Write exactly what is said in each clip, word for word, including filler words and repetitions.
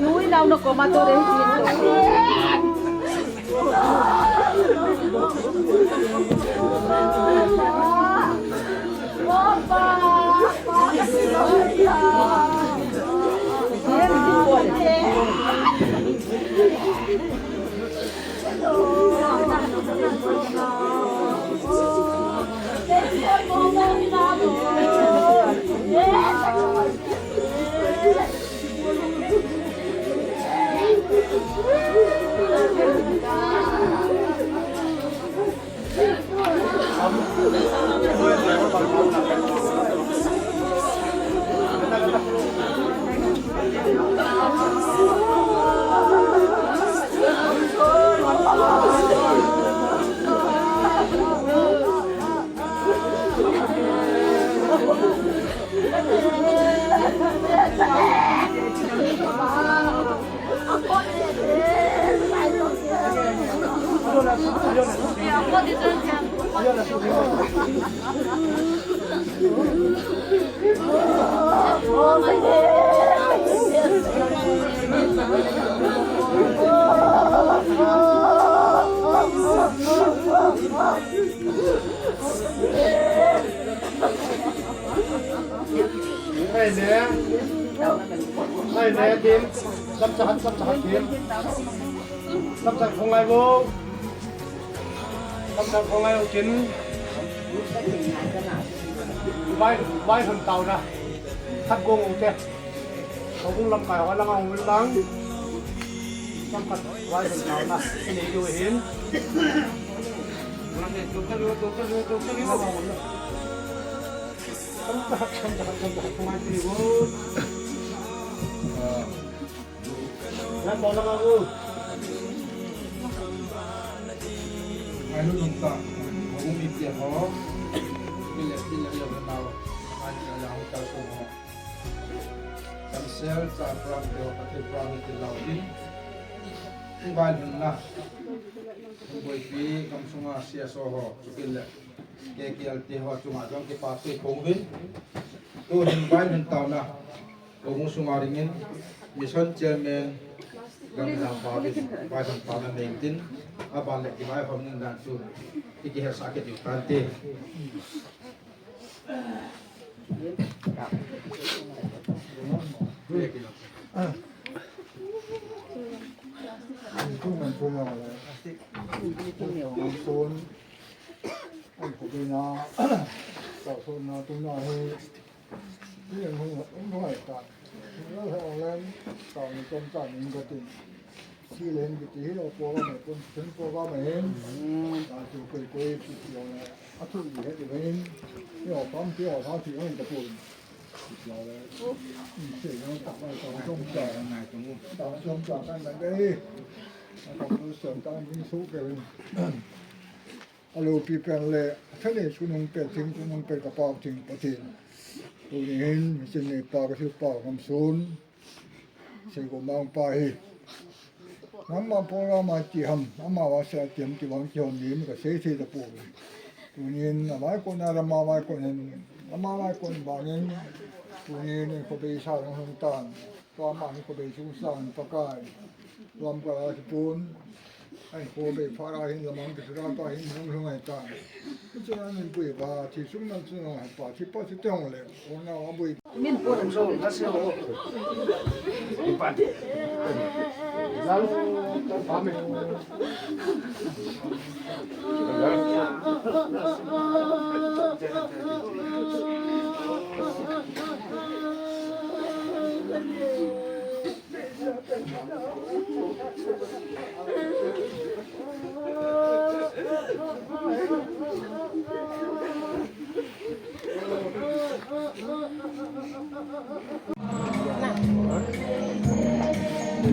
Nui nau na koma to de. Hai ne. Hai ne, Tim. Chapcha hat, chapcha hat, Tim. Chapcha khongai bo. Chapcha khongai o, Tim. Vai, vai hon tao na. Khat gong o te. Kong lamkai ho lang a hung lang. Chapcha vai hon tao na. Ini du hin. Cancel, cha pram te ho, Pathen pram te lau din. Vai lhun na. Boipi, gamsunga C S O ho, chukit le K K L te ho, chunga jong kipa thu kahin. Tuhin vai lhun taona. Hung sunga ringin Mission Chairman Gamjang pa, Vaisang pa na neng tin, aban le kivaihom ning dan chu i kihetsah kit u tante. Ai, ko bina, ka so na tu na he. Ni hung, hung, hung ai ta. Ni ho len, ta ni kom ta ni ka tin. Si len ki ti hi lo program mai, kun, kun program mai hen. Ta tu koi koi si ti lo le. A tu ni he ti hen. Ni ho pam ti ho sa ti hen ta pun. Si ti lo le. Ni se no ta mai ta som ta. Ta som ta kan na dei. Ta tu som ta ni su ke hen. Alopi pen le, thanei chungnung pen, thing chungnung pen ka Pau Thing Pathen. Tuni hin, mission nei pa ka Sil Pau Ngamsun, Seigo Mang pa hi. Nangma program a ti ham, ama va se a ti ham ti vang kihon lim ka sei sei ta poi. Tuni hin, a vai kon a rama vai kon hin, rama vai kon vangin, tuni hin, ko bei sa rong hung tan. Tua mani ko bei sung sang Pakai. Tuam ka la sipun. Ai ko bei phara hin lamang ki sura ta hin hung hung ai ta. Chu an min pui ba thi sung man chu nong hai pa thi pa thi tong le. Ong na wa bui. Min pun so na se ho. Ipan. Lal pa me.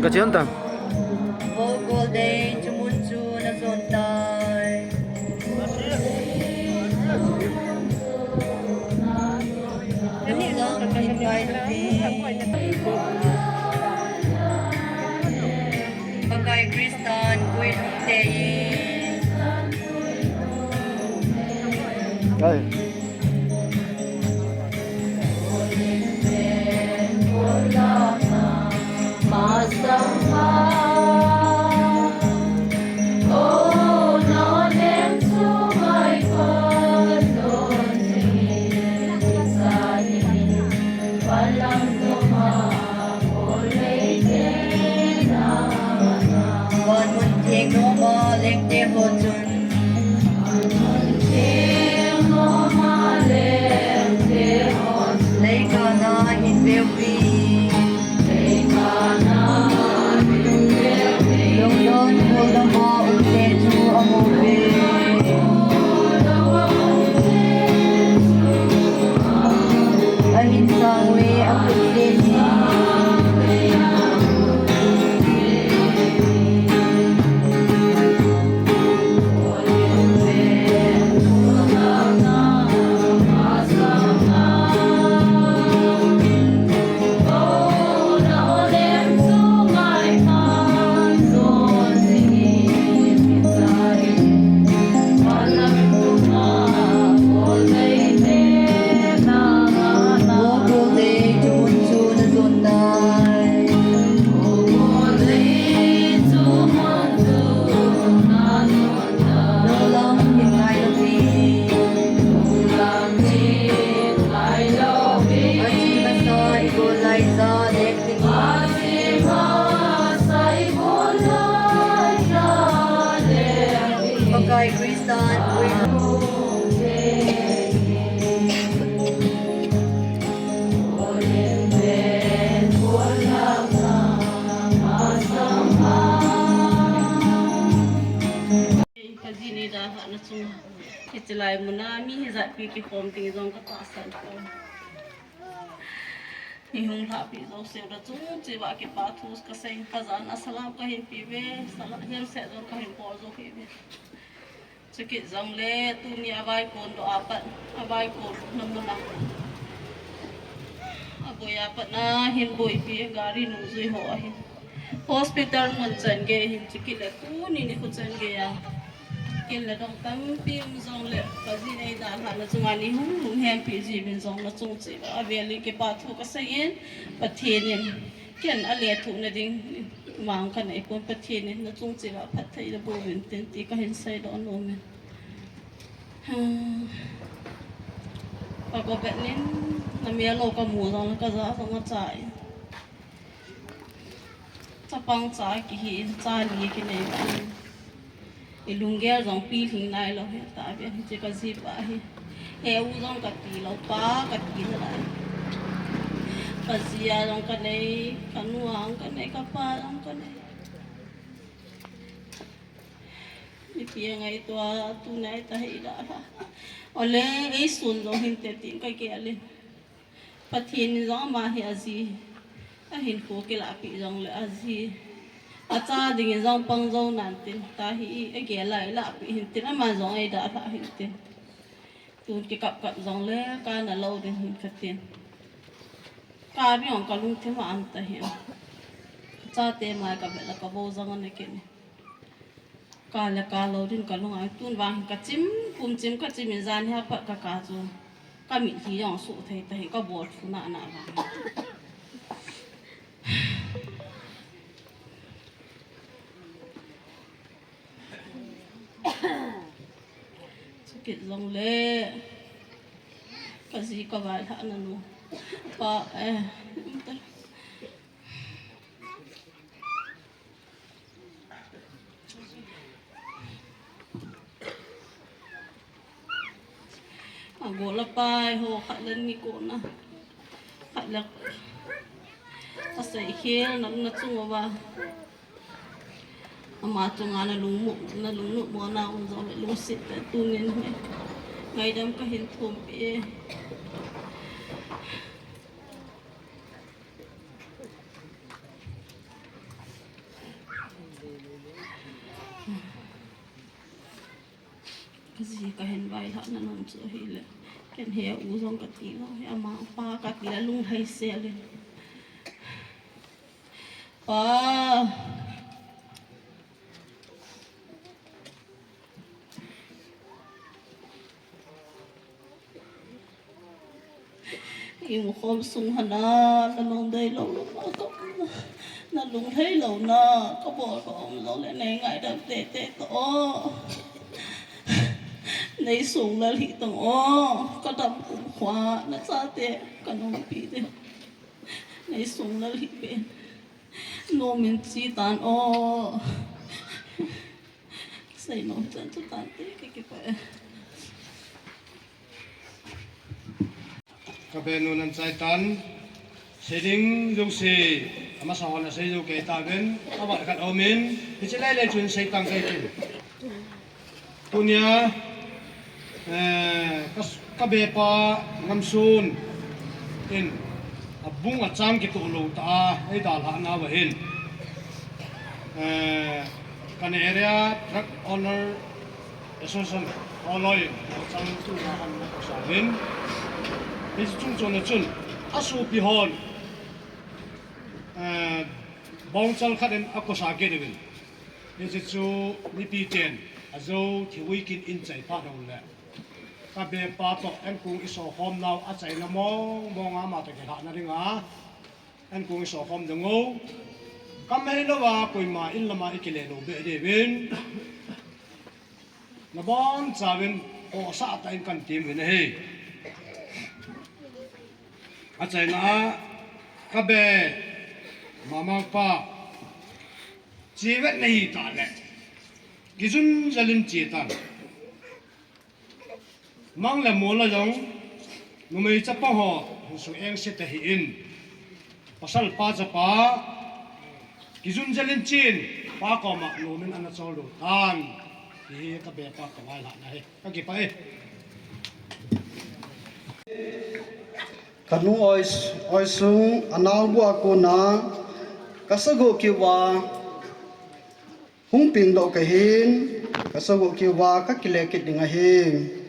Ka chian ta. Bol bol dei chu mun chu na zon tai. Pakai Kristan puilung te i. Ai. Van mun theng noma lengte ho chun. Leikana hin veuvi. Lungdon, Lungdon, Lungdon, Lungdon, Lungdon, Lungdon, Ahin sang le a kut le ni. Pakai Kristan puilung. Ka ji nei da ha na chung. Hiche lai muna mi hijat pi kikhom ding jong ka tahsan poi. Ni hung lhahpi jouse u le chung cheh uva kipa thu kasei, ka jan a salam kahin pe uve, salam hiam seh jong kahin bol jo kit uve. Chukit jongle tuni a vaikon doh a pat, a vaikon na mun a, a boi a pat na hin boipi gari nungjui ho ahin. Hospital mun chan gei hin chukit le tuni nikho chan gei a. Kin le dong tampi um jongle ka Ji nei dalhahna chunga nei hung lunghempi jiuvin jong nachung cheh uva avel in kipa thu kasei in, Pathen in ken alethuhna ding mang kanei pon, Pathen in nachung cheh uva phattheina boh uvin tin ti kahin seidoh nom in. Ka go bet nin, namel lou kamu jong le kaja jong acha in. Chapang cha kihi in, cha li kinei uva in. Ilunggel jong pilhing nailou, heta ven hiche kajipa hi. He u jong kati lou, pa kati nalai. Kaji a jong kanei, kanu a jong kanei, kapa jong kanei. Ipi angaito a, tunai tah hi la la. Ole, eisun jong hinte tin kagel in. Pathen in jong ama hi aji ahinkho kilahpeh jongle aji, acha dingin jong pang jou nan tin, tahi agel a ilahpeh hin tin, ama jong eidalhah hin tin. Tun kikap kap jongle kana lou ding hin katin. Kabi jong kalungthim a um tahin. Kachate mai kavet le kabou jong ana kit in. Ka le ka lou din kalung a, tun vang hin kachim, kum chim kachim in jan hi apat kaka chu kamitlhi jong suh thei tahin, kabol thu nana vang. Chukit jongle kaji kavailhahna nu pa, eh, Agol apai ho khat le ni kona, khat le asei khel na, nachung uva. Ama chunga nalungmo, nalungmo na um jongle lungset tah tunin ngaidam kahin thumpi e. Kaji kahin vailhahna nom chu ahile, ken he u jong kati lou, he ama pa kati le lunglhai sel in. Pa. Imu khom sung hana, nalung dei lou lou na, nalung lhei lou na, kabol ka um lou le nei ngaidam tete tao. Nei sung lal hih tang o, kadam kum khua, nachate, kanungpi te. Nei sung lal hih pen. Nom in chi tan o. Sei nom chan chu tante, kakipah e. Kabe nu nan chai tan. Sei ding jouse, amasa hon asei jou kei tauvin, avat khat aum in, hiche lai le chun sei tang kei tin. Tunia, eh, ka, kabepa Ngamsun in abung achang kitoh lou tah a eidalhah nauva hin, eh, Kane Area Truck Owner Association holoi achang tuna an akosa uvin. Hiche chungchon a chun asopi hon, eh, bongchal khat in akosa kit uvin. Hiche chu mipi ten ajou thivui kin in chai phat uleh, kabepa toh ankong isokhom nau achaina mong mong a ama toh kilhahna dinga ankong isokhom ding u. Kam heilouva koima in lama ikile lou beh diuvin. Nabonchauvin khohsah tah in kahin tem uvin ahi. Achaina a kabe mamangpa chivet nahi tah le, kijun jal in che tan. Mang le mol a jong numei chapang ho insung engse ta hih in, pasal pa chapa kijun jal in chen, pa koma nom in ana chol lou tan. Hihi kabepa kavailhahna ahi. Kakipah e. Kanu oi, oisung anaobu a kona kasagoh kit uva hung pengdoh kahin, kasagoh kit uva kakile kit ding ahi.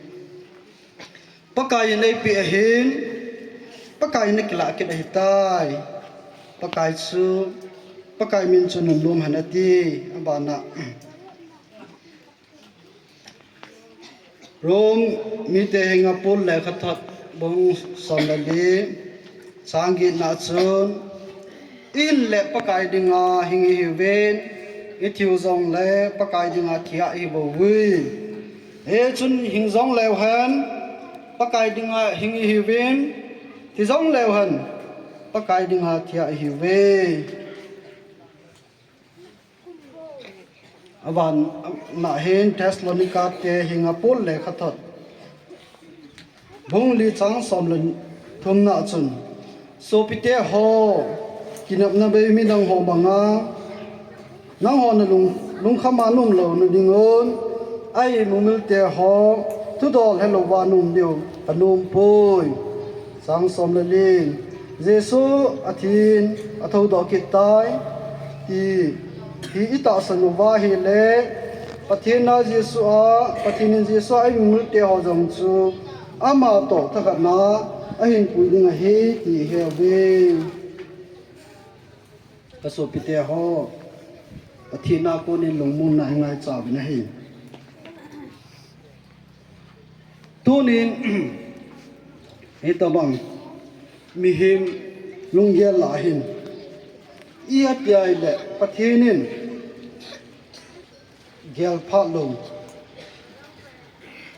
Pakai in eipeh ahin, Pakai in akilah kit ahitai. Pakai chu, Pakai min chu nunnom hen ati, abana. Rom mite henga Paul lekhathot bung som le li, chang getna chun, "Ihin le Pakai dinga hing ihiuvin, ithiu jongle Pakai dinga thi ihi bouve. Hichun hing jongleu hen, Pakai dinga hing ihiuvin, thi jongleu hen, Pakai dinga thi ihiuve." Aban, ah, na hin Thessalonica te henga Paul lekhathot bung li chang som le thumna chun, "Sopite ho, kinepna bei midang ho banga nangho nalung, lungkhama naum louna dingun, a-imumilte ho thudol helouva naum diu kanompoi. Chang som le li, Jesu athin athoudoh kit tai, ti hi itahsan uva ahile, Pathen a Jesu a, Pathen in Jesu a a-imumilte ho jong chu ama toh thakhatna ahin pui ding ahi, ti iheuvin." Kasopite ho, Pathen a konin lungmonna ingaicha uvin ahi. Tunin, hitobang mihem lunggel lah a hin, ipi ahile Pathen in gelphat lou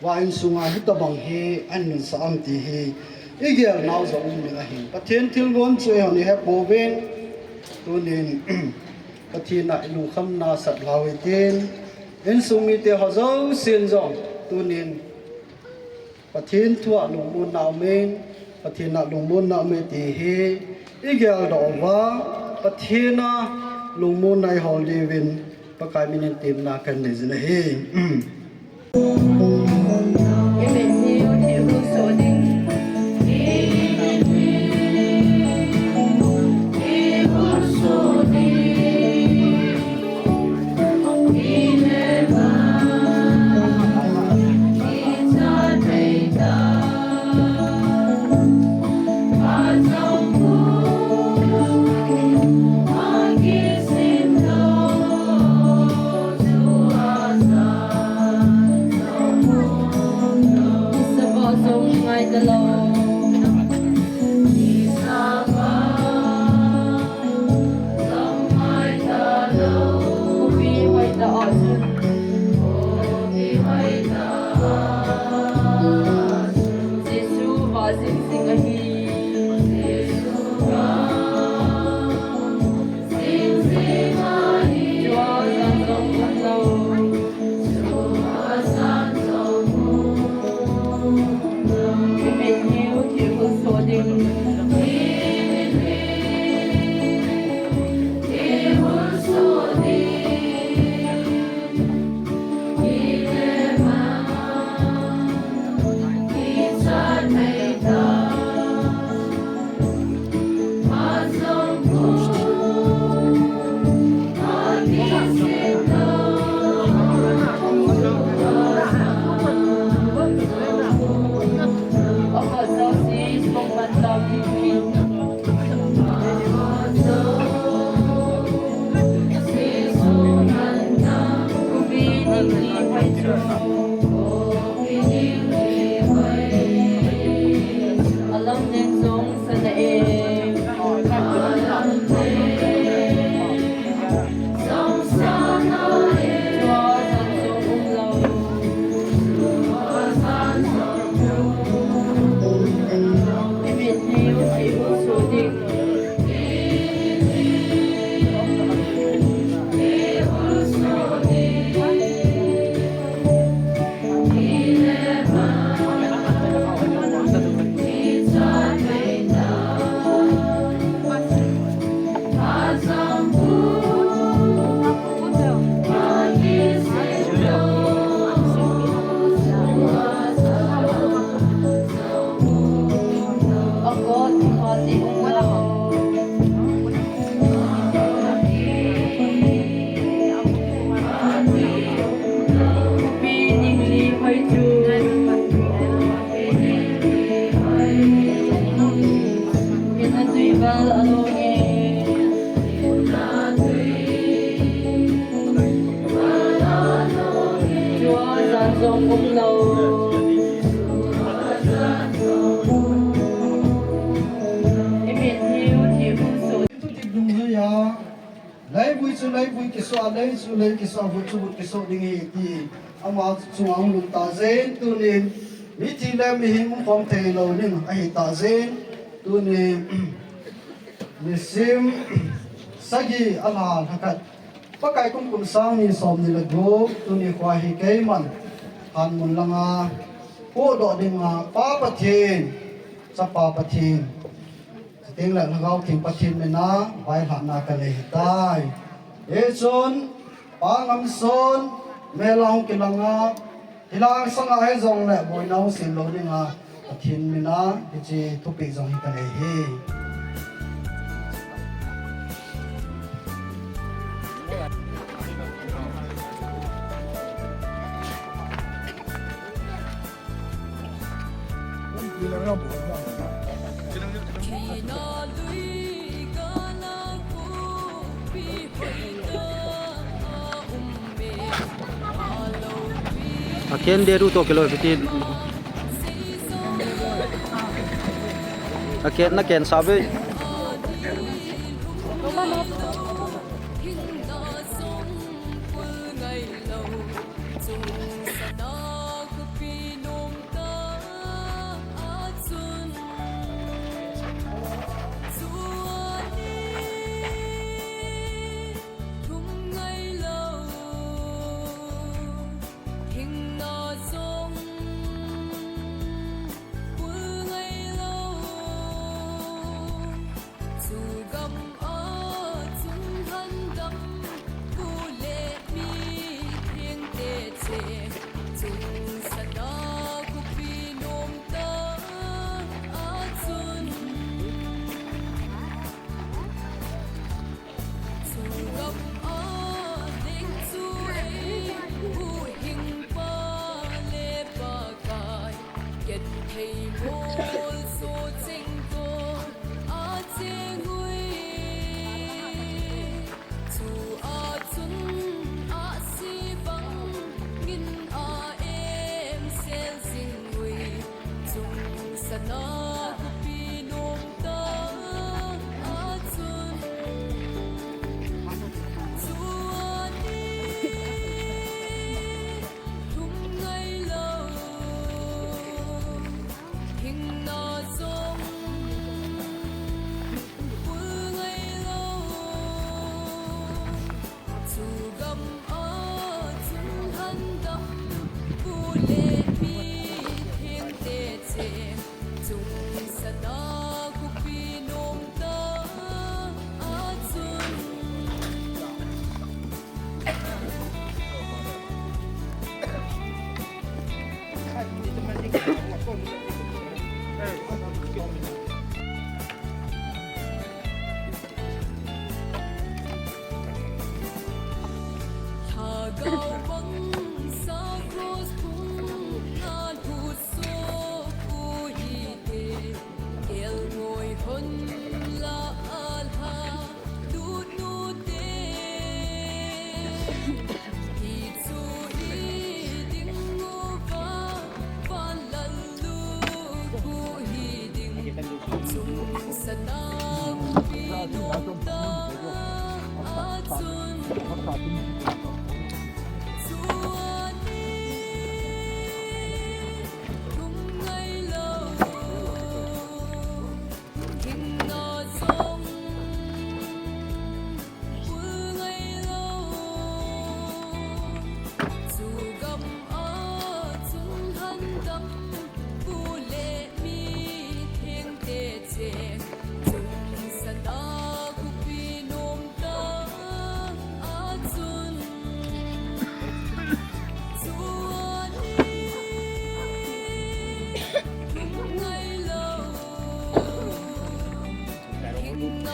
va insunga hitobang hi ahin sah am ti hi igel nau jong um ding ahi. Pathen thilgon chu eihon ihepouvin, tunin Pathen a ilungkham nasat lhau hitin, insung mite ho jousen jong tunin Pathen thu a lungmonna umin, Pathen a lungmonna umin ti hi igeldoh uva, Pathen a lungmonna ihol diuvin Pakai minin temna kanei jin ahi. Leivui kiso a, lei chu lei kiso a, vut chu vut kiso ding ahi ti ama chunga hung lut ta jeh in, tunin mithi le mihing umkhom thei lou ding ahi ta jeh in, tunin nisim sagi a lha lha khat, Pakai kum kum sang ni som ni le gup, tuni kho hi keiman Hanmun langa pohdoh dinga Pa Pathen, Chapa Pathen, chuteng le Lhagao Theng Pathen mina vaihomna ka nei ahitai. Hichun Pa Ngamson mel a hung kilanga, hilai sanga hijongle boina hung sem lou dinga Pathen mina hiche thupeh jong hi ka nei ahi. A ken de ru to kilo fifteen. A ken na ken sa ve.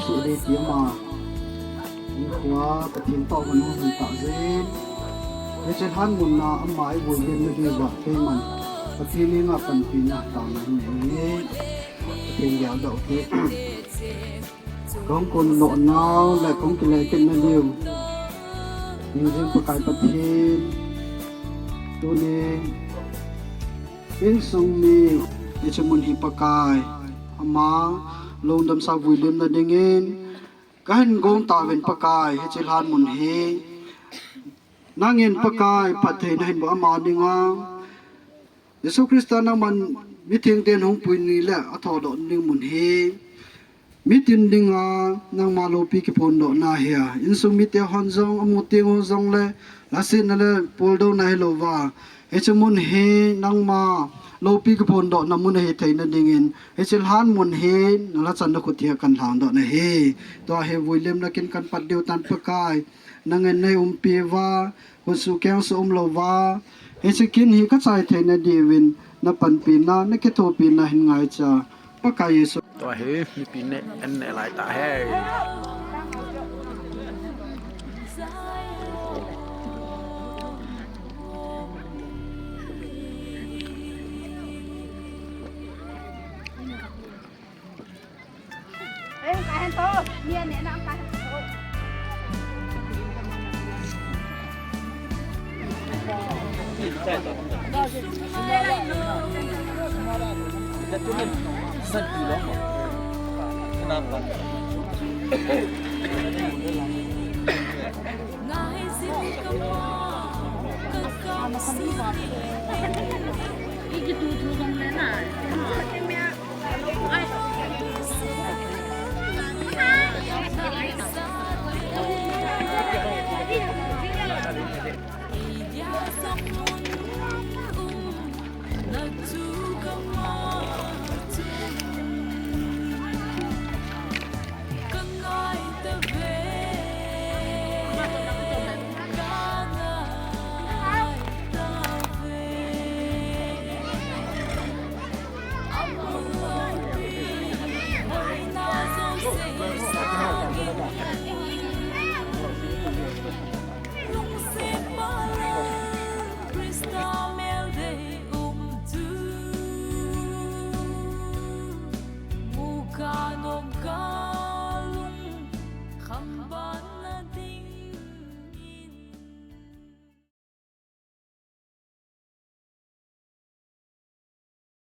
Sule tia ma, in khua Pathen toh kan hung ta jin. Hiche Hanmun a ama i vui len na diuva keiman Pathen henga panpina taona hin nei e. Pathen geldoh te. Kong kon loh nau le kong kile kit na diu. Hingjing Pakai Pathen, tuni insung mi, hiche mun hi Pakai ama lungdam sa vui len na dingin, Kahin gong tauvin Pakai, hiche lhan mun hi nangin Pakai phatthei nahin boh ama dinga, Jesu Christa nangman mithengten hung pui ni le athodoh ding mun hi, mitin dinga nangma loupi kiphondohna hi a, insung mite hon jong, amu teng ho jong le, lasetna le puldouna hilouva, hiche mun hi nangma loupi kiphondohna mun ahi theina dingin, hiche lhan mun hi nalhachanna khut hi a kan lhangdoh nahi. Tua hi vuilimna kin kan pat diu tan Pakai, nangin neiumpi uva, khutsuh kengsuh umlouva, hiche kin hi kachai theina diuvin, napanpina, nakithopina hin ngaicha, Pakai Jesu. Tua hi mipi neh an neh lai tah e.